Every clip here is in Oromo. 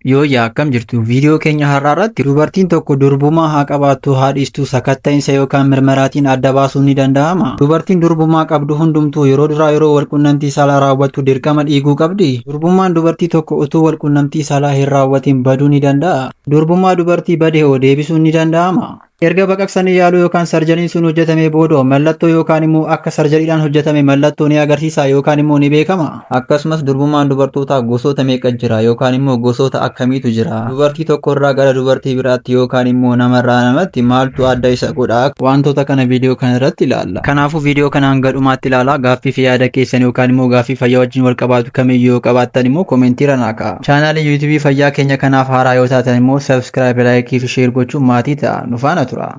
Yooyyaa, akkam jirtu? Viidiyoo keenya har'aa irratti dubartiin tokko durbummaa haa qabaattu haa dhiistu sakatta'insa yookaan mirmaraatiin adda baasuun ni danda'ama? Dubartiin durbummaa qabdu hundumtuu yeroo duraa yeroo walqunnamtii saalaa raawwattu dirqama dhiiguu qabdi? Durbummaan dubartii tokko utuu walqunnamtii saalaa hin raawwatin baduu ni danda'a? Durbummaa dubartii bade hoo deebisuun ni danda'ama? Erga baqaqsanii yaaluu yookaan sarjariin sun hojjetamee booda mallattoo yookaan immoo akka sarjariidhaan hojjetame mallattoo ni agarsiisa yookaan immoo ni beekama? Akkasumas durbummaan dubartootaa gosoota meeqa jira yookaan immoo gosoota akkamiitu jira? Dubartii tokkorraa gara dubartii biraatti yookaan immoo namarraa namatti maaltu adda isa godha? Wantoota kana viidiyoo kana irratti ilaalla. Kanaafuu viidiyoo kana hanga dhumaatti ilaalaa. Gaaffii fi yaada keessan yookaan immoo gaaffii fayyaa wajjin wal qabaatu kamiyyuu yoo qabaattan immoo koomentii irra naa kaa'aa. Chaanaalii YouTubeii fayyaa keenya kanaaf haaraa yoo taatan immoo subscribe, likeii fi share gochuun maatii ta'a. Nu faana tura.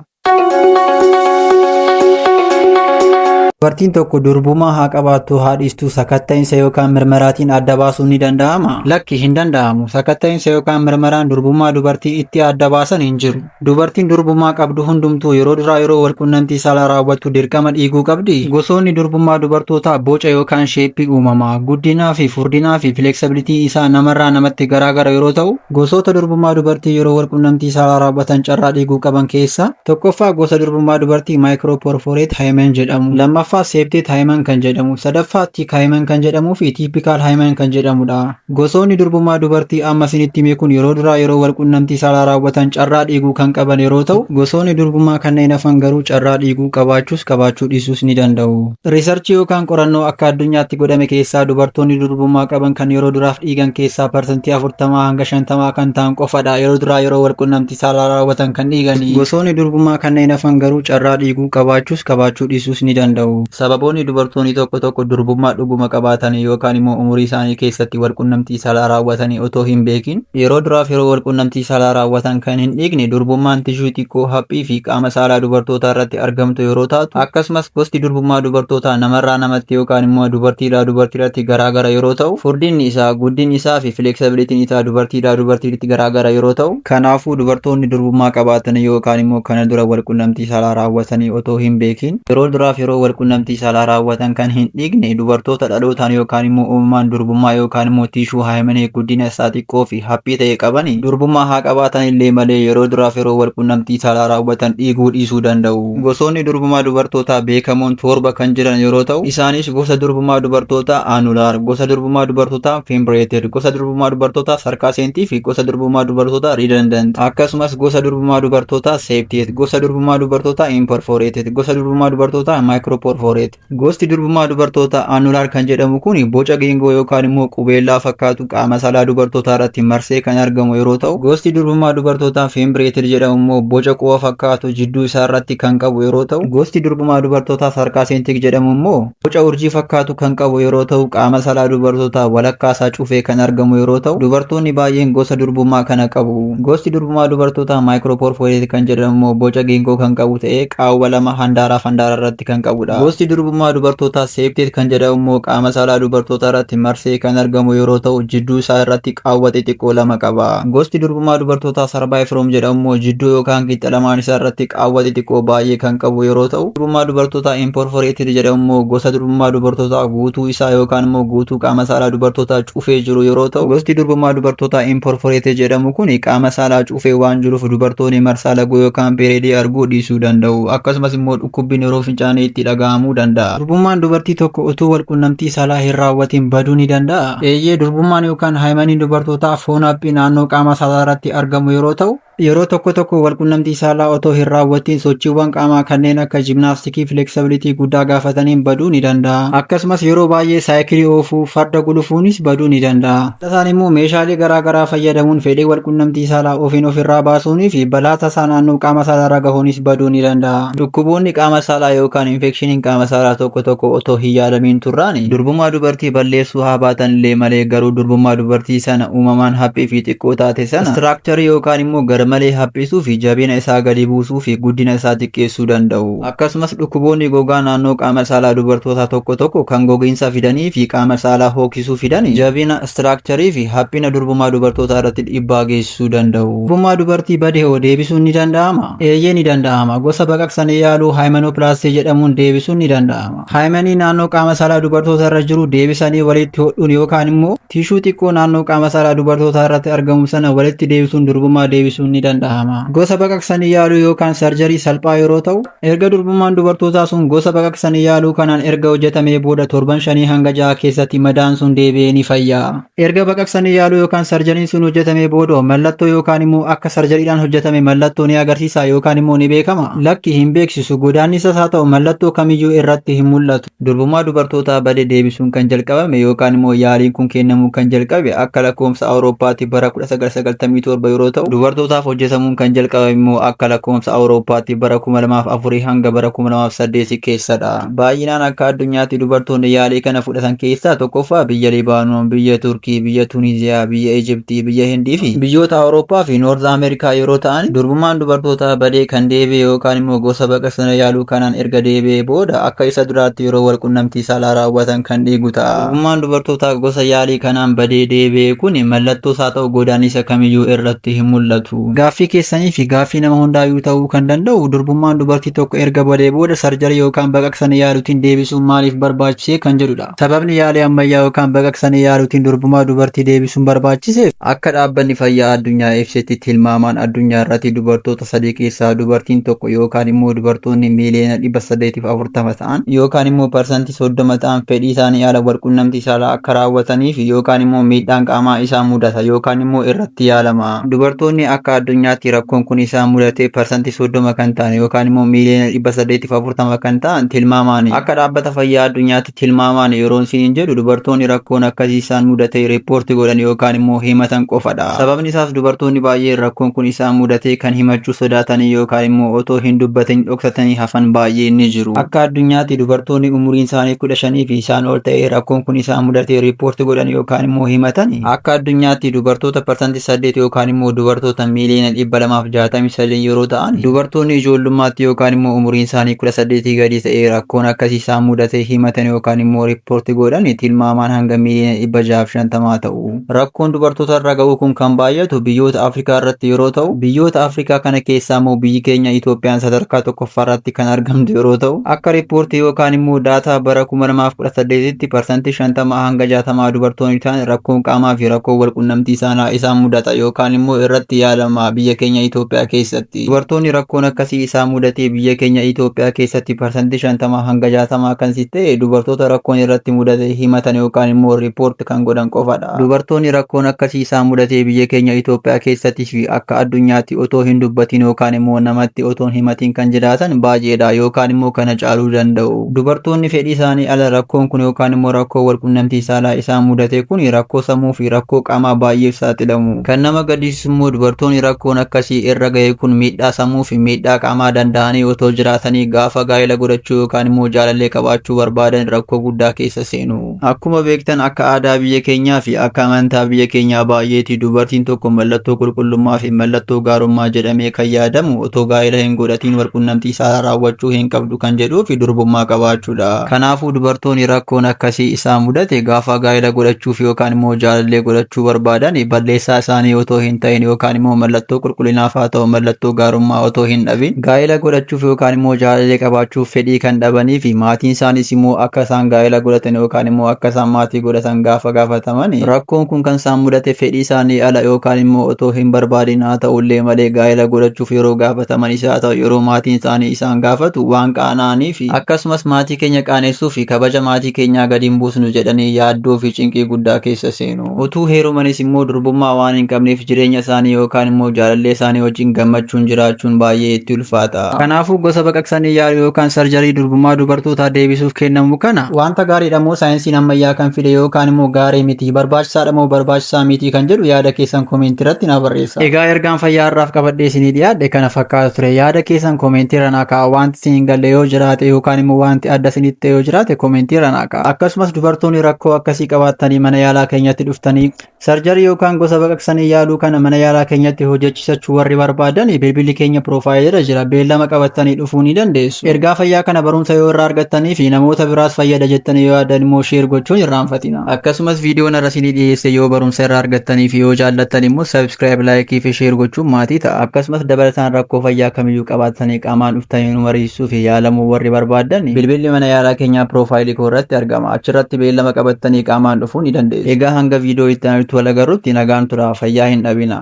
Dubartiin tokko durbummaa haa qabaattu haa dhiistu sakatta'insa yookaan mirmaraatiin adda baasuun ni danda'ama? Lakki, hin danda'amu. Sakatta'insa yookaan mirmaraan durbummaa dubartii itti adda baasan hin jiru. Dubartiin durbummaa qabdu hundumtuu yeroo duraa yeroo walqunnamtii saalaa raawwattu dirqama dhiiguu qabdi? Gosoonni durbummaa dubartootaa boca yookaan shapeii uumamaa, guddinaa fi furdinaa fi flexibility isaa namarraa namatti garaagara yeroo ta'u, gosoota durbummaa dubartii yeroo walqunnamtii saalaa raawwatan carraa dhiiguu qaban keessaa tokkoffaa gosa durbummaa dubartii microperforate hymen jedhamu, lammaffaa septate hymen kan jedhamu, sadaffaa thick hymen kan jedhamuu fi typical hymen kan jedhamudha. Gosoonni durbummaa dubartii amma isinitti hime kun yeroo duraa yeroo walqunnamtii saalaa raawwatan carraa dhiiguu kan qaban yeroo ta'u, gosoonni durbummaa kanneen hafan garuu carraa dhiiguu qabaachuus qabaachuu dhiisuus ni danda'u. Researchii yookaan qorannoo akka addunyaatti godhame keessaa dubartoonni durbummaa qaban kan yeroo duraaf dhiigan keessaa 40% hanga 50 kan ta'an qofadha yeroo duraa yeroo walqunnamtii saalaa raawwatan kan dhiiganii. Gosoonni durbummaa kanneen hafan garuu carraa dhiiguu qabaachuus qabaachuu dhiisuus ni danda'u. Sababoonni dubartoonni tokko tokko durbummaa dhuguma qabaatanii yookaan immoo umurii isaanii keessatti walqunnamtii saalaa raawwatanii otoo hin beekin yeroo duraaf yeroo walqunnamtii saalaa raawwatan kan hin dhiigne, durbummaan tissue xiqqoo haphii fi qaama saalaa dubartootaa irratti argamtu yeroo taatu, akkasumas gosti durbummaa dubartootaa namarraa namatti yookaan immoo dubartiidhaa dubartiirratti garaagara yeroo ta'u, furdinni isaa, guddinni isaa fi flexibilityn isaa dubartiidhaa dubartiitti garaagara yeroo ta'u, kanaafuu dubartoonni durbummaa qabaatanii yookaan immoo kana dura walqunnamtii saalaa raawwatanii otoo hin beekin yeroo duraaf yeroo walqunnamtii saalaa raawwatan kan hin dhiigne dubartoota dhalootaan yookaan immoo uumamaan durbummaa yookaan immoo tissue hymenii guddina isaa xiqqoo fi haphii ta'e qabani durbummaa haa qabaatan illee malee yeroo duraaf yeroo walqunnamtii saalaa raawwatan dhiiguu dhiisuu danda'u. Gosoonni durbummaa dubartootaa beekamoon torba kan jiran yeroo ta'u, isaanis gosa durbummaa dubartootaa annular, gosa durbummaa dubartootaa fimbriated, gosa durbummaa dubartootaa circumscient fi gosa durbummaa dubartootaa redundant, akkasumas gosa durbummaa dubartootaa septate, gosa durbummaa dubartootaa imperforated, gosa durbummaa dubartootaa microperforate. Gosti durbummaa dubartootaa annular kan jedhamu kun boca geengoo yookaan immoo qubeellaa fakkaatu qaama saalaa dubartootaa irratti marsee kan argamu yeroo ta'u, gosti durbummaa dubartootaa fimbriated jedhamu immoo boca quba fakkaatu jidduu isaa irratti kan qabu yeroo ta'u, gosti durbummaa dubartootaa circumscent jedhamu immoo boca urjii fakkaatu kan qabu yeroo ta'u, qaama saalaa dubartootaa walakkaa isaa cufee kan argamu yeroo ta'u, dubartoonni baay'een gosa durbummaa kana qabu. Gosti durbummaa dubartootaa microperforate kan jedhamu immoo boca geengoo kan qabu ta'ee qaawwa lama handaaraaf handaara irratti kan qabudha. Gosti durbummaa dubartootaa septate kan jedhamu immoo qaama saalaa dubartootaa irratti marsee kan argamu yeroo ta'u, jidduu isaa irratti qaawwa xixiqqoo lama qaba. Gosti durbummaa dubartootaa cribriform jedhamu immoo jidduu yookaan qixa lamaan isaa irratti qaawwa xixiqqoo baay'ee kan qabu yeroo ta'u, durbummaa dubartootaa imperforated jedhamu immoo gosa durbummaa dubartootaa guutuu isaa yookaan immoo guutuu qaama saalaa dubartootaa cufee jiru yeroo ta'u, gosti durbummaa dubartootaa imperforated jedhamu kun qaama saalaa cufee waan jiruuf dubartoonni marsaa laguu yookaan periodii arguu dhiisuu danda'u. Akkasumas immoo dhukkubbiin yeroo fincaanii itti dhaga'amuu danda'a. Durbummaan dubartii tokko utuu walqunnamtii saalaa hin raawwatin baduu ni danda'a? Eeyyee, durbummaan yookaan hymeniin dubartootaa foon haphii naannoo qaama saalaa irratti argamu yeroo ta'u, yeroo tokko tokko walqunnamtii saalaa otoo hin raawwatin sochiiwwan qaamaa kanneen akka gymnasticii flexibility guddaa gaafataniin baduu ni danda'a. Akkasumas yeroo baay'ee saayikilii oofuu, farda gulufuunis baduu ni danda'a. Tasaan immoo meeshaalee garaa garaa fayyadamuun fedhii walqunnamtii saalaa ofiin ofirraa baasuunii fi balaa tasaa naannoo qaama saalaa irra gahuunis baduu ni danda'a. Dhukkuboonni qaama saalaa yookaan infectioniin qaama saalaa tokko tokko otoo hin yaalamiin turraan durbummaa dubartii balleessuu haa baatan illee malee garuu durbummaa dubartii sana uumamaan haphii fi xiqqoo taate sana structureii yookaan immoo garmalee garmalee haphisuu fi jabina isaa gadi buusuu fi guddina isaa xiqqeessuu danda'u. Akkasumas dhukkuboonni gogaa naannoo qaama saalaa dubartootaa tokko tokko kan gogiinsa fidanii fi qaama saalaa hooksisuu fidan jabina structure fi haphina durbummaa dubartootaa irratti dhiibbaa geessisuu danda'u. Durbummaa dubartii bade hoo deebisuun ni danda'ama? Eeyyee, ni danda'ama. Gosa baqaqsanii yaaluu hymenoplasty jedhamuun deebisuun ni danda'ama. Hymenii naannoo qaama saalaa dubartoota irra jiru deebisanii walitti hodhuun yookaan immoo tissue xiqqoo naannoo qaama saalaa dubartootaa irratti argamu sana walitti deebisuun durbummaa deebisuun ni danda'ama. Gosa baqaqsanii yaaluu yookaan surgery salphaa yeroo ta'u, erga durbummaan dubartootaa sun gosa baqaqsanii yaaluu kanaan erga hojjetamee booda torban 5 hanga 6 keessatti madaan sun deebi'ee ni fayya. Erga baqaqsanii yaaluu yookaan surgeryn sun hojjetamee booda mallattoo yookaan immoo akka surgerydhaan hojjetame mallattoo ni agarsiisa yookaan immoo ni beekama? Lakki, hin beeksisu. Godaannisas haa ta'u mallattoo kamiyyuu irratti hin mul'atu. Durbummaa dubartootaa bade deebisuun kan jalqabame yookaan immoo yaaliin kun kennamuu kan jalqabe akka lakkoofsa Awurooppaatti bara 1997 yeroo ta'u, dubartootaaf hojjetamuun kan jalqabame immoo akka lakkoofsa Awurooppaatti bara 2004 hanga bara 2008 keessadha. Baay'inaan akka addunyaatti dubartoonni yaalii kana fudhatan keessaa tokkoffaa biyya Libaanoon, biyya Turkii, biyya Tuniziyaa, biyya Ijiptii, biyya Hindii fi biyyoota Awurooppaa fi North Ameerikaa yeroo ta'an, durbummaan dubartootaa badee kan deebi'e yookaan immoo gosa baqaqsanii yaaluu kanaan erga deebi'ee booda akka isa duraatti yeroo wal qunnamtii saalaa raawwatan kan dhiigu ta'a. Durbummaan dubartootaa gosa yaalii kanaan badee deebi'e kun mallattoos haa ta'u godaannisa kamiyyuu irratti hin mul'atu. Gaaffii keessanii fi gaaffii nama hundaayyuu ta'uu kan danda'u, durbummaan dubartii tokko erga badee booda surgery yookaan baqaqsanii yaaluutiin deebisuun maaliif barbaachisee kan jedhudha. Sababni yaalii ammayyaa yookaan baqaqsanii yaaluutiin durbummaa dubartii deebisuun barbaachiseef, akka Dhaabbanni Fayyaa Addunyaa ibsetti, tilmaamaan addunyaa irratti dubartoota sadii keessaa dubartiin tokko yookaan immoo dubartoonni miiliyoona 840 ta'an yookaan immoo 30% ta'an fedhii isaanii ala walqunnamtii saalaa akka raawwataniif yookaan immoo miidhaan qaamaa isaan mudata yookaan immoo irratti yaalama. Dubartoonni akka addunyaatti rakkoon kun isaan mudate 30% kan ta'an yookaan immoo miiliyoona 840 kan ta'an tilmaamaan, akka Dhaabbata Fayyaa Addunyaatti tilmaamaan yeroo isiniin jedhu, dubartoonni rakkoon akkasii isaan mudate report godhan yookaan immoo himatan qofadha. Sababni isaas dubartoonni baay'een rakkoon kun isaan mudate kan himachuu sodaatanii yookaan immoo otoo hin dubbatin dhoksatanii hafan baay'een ni jiru. Akka addunyaatti dubartoonni umuriin isaanii 15 fi isaan ol ta'e rakkoon kun isaan mudate report godhan yookaan immoo himatan akka addunyaatti dubartoota 8% yookaan immoo dubartoota miiliyoona 263 yeroo ta'an, dubartoonni ijoollummaatti yookaan immoo umuriin isaanii 18 gadi ta'e rakkoon akkasii isaan mudate himatan yookaan immoo report godhan tilmaamaan hanga miiliyoona 650 ta'u. Rakkoon dubartoota irra ga'u kun kan baay'atu biyyoota Afrikaa irratti yeroo ta'u, biyyoota Afrikaa kana keessaa immoo biyyi keenya Itoophiyaan sadarkaa tokkoffaa irratti kan argamtu yeroo ta'u, akka riippoortii yookaan immoo data bara 2018tti 50% hanga 60 dubartoonni ta'an rakkoon qaamaa fi rakkoo walqunnamtii saalaa isaan mudata yookaan immoo irratti yaalama biyya keenya Itoophiyaa keessatti. Dubartoonni rakkoon akkasii isaan mudatee biyya keenya Itoophiyaa keessatti 50% hanga 60 kan si ta'e dubartoota rakkoon irratti mudate himatan yookaan immoo report kan godhan qofadha. Dubartoonni rakkoon akkasii isaan mudatee biyya keenya Itoophiyaa keessatti fi akka addunyaatti otoo hin dubbatin yookaan immoo namatti otoo hin himatin kan jiraatan baay'eedha yookaan immoo kana caaluu danda'u. Dubartoonni fedhii isaanii ala rakkoon kun yookaan immoo rakkoo walqunnamtii saalaa isaan mudate kun rakkoo sammuu fi rakkoo qaamaa baay'eef saaxilamu. Kan nama gaddisiisu immoo dubartoonni rakkoon akkasii irra ga'e kun miidhaa sammuu fi miidhaa qaamaa danda'anii otoo jiraatanii gaafa gaa'ela godhachuu yookaan immoo jaalallee qabaachuu barbaadan rakkoo guddaa keessa seenu. Akkuma beektan, akka aadaa biyya keenyaa fi akka amantaa biyya keenyaa baay'eeti dubartiin tokko mallattoo qulqullummaa fi mallattoo gaarummaa jedhamee kan yaadamu otoo gaa'ela hin godhatiin walqunnamtii saalaa raawwachuu hin qabdu kan jedhuu fi durbummaa qabaachuudha. Kanaafuu dubartoonni rakkoon akkasii isaan mudate gaafa gaa'ela godhachuuf yookaan immoo jaalallee godhachuu barbaadan balleessaa isaanii otoo hin ta'in yookaan immoo mallattoo qulqullinaaf haa ta'u mallattoo gaarummaa otoo hin dhabin gaa'ela godhachuuf yookaan immoo jaalallee qabaachuuf fedhii kan dhabanii fi maatiin isaaniis immoo akka isaan gaa'ela godhatan yookaan immoo akka isaan maatii godhatan gaafa gaafataman rakkoon kun kan isaan mudate fedhii isaanii ala yookaan immoo otoo hin barbaadin haa ta'ullee malee gaa'ela godhachuuf yeroo gaafatamanis haa ta'u yeroo maatiin isaanii isaan gaafatu waan qaana'anii fi akkasumas maatii keenya qaanessuu fi kabaja maatii keenyaa gadi hin buusnu jedhanii yaaddoo fi cinqii guddaa keessa seenu. Utuu heerumanis immoo durbummaa waan hin qabneef jireenya isaanii yookaan immoo jaalallee isaanii wajjin gammachuun jiraachuun baay'ee itti ulfaata. Kanaafuu gosa baqaqsanii yaaluu yookaan surgery durbummaa dubartootaa deebisuuf kennamu kana wanta gaariidha moo saayinsiin ammayyaa kan fide yookaan immoo gaarii miti, barbaachisaadha moo barbaachisaa miti kan jedhu yaada keessan comment irratti na barreessa. Egaa ergaan fayyaa irraaf qabadhee isinii dhiyaadhe kana fakkaata ture. Yaada keessan comment irra naa kaa'a. Wanti isin hin galle yoo jiraate yookaan immoo wanti adda isinitti ta'e yoo jiraate comment irra naa kaa'a. Akkasumas dubartoonni rakkoo akkasii qabaattanii mana yaalaa keenyatti dhuftanii surgery yookaan gosa baqaqsanii yaaluu kana mana yaalaa keenyatti hojii hojjechiisachuu warri barbaadan bilbilli keenya piroofaayilii irra jira. Beellama qabattanii dhufuu ni dandeessu. Ergaa fayyaa kana barumsa yoo irraa argattanii fi namoota biraas fayyada jettanii yoo yaaddan immoo share gochuun irraanfatina. Akkasumas viidiyoon har'a isinii dhiyeesse yoo barumsa irraa argattanii fi yoo jaallattan immoo subscribe, like fi share gochuun maatii ta'a. Akkasumas dabalataan rakkoo fayyaa kamiyyuu qabaattanii qaamaan dhuftanii nu mariisisuu fi yaalamuu warri barbaaddan bilbilli mana yaalaa keenyaa piroofaayilii koo irratti argama. Achirratti beellama qabattanii qaamaan dhufuu ni dandeessu. Egaa hanga viidiyoo itti aanutti wal agarrutti nagaan turaa, fayyaa hin dhabina.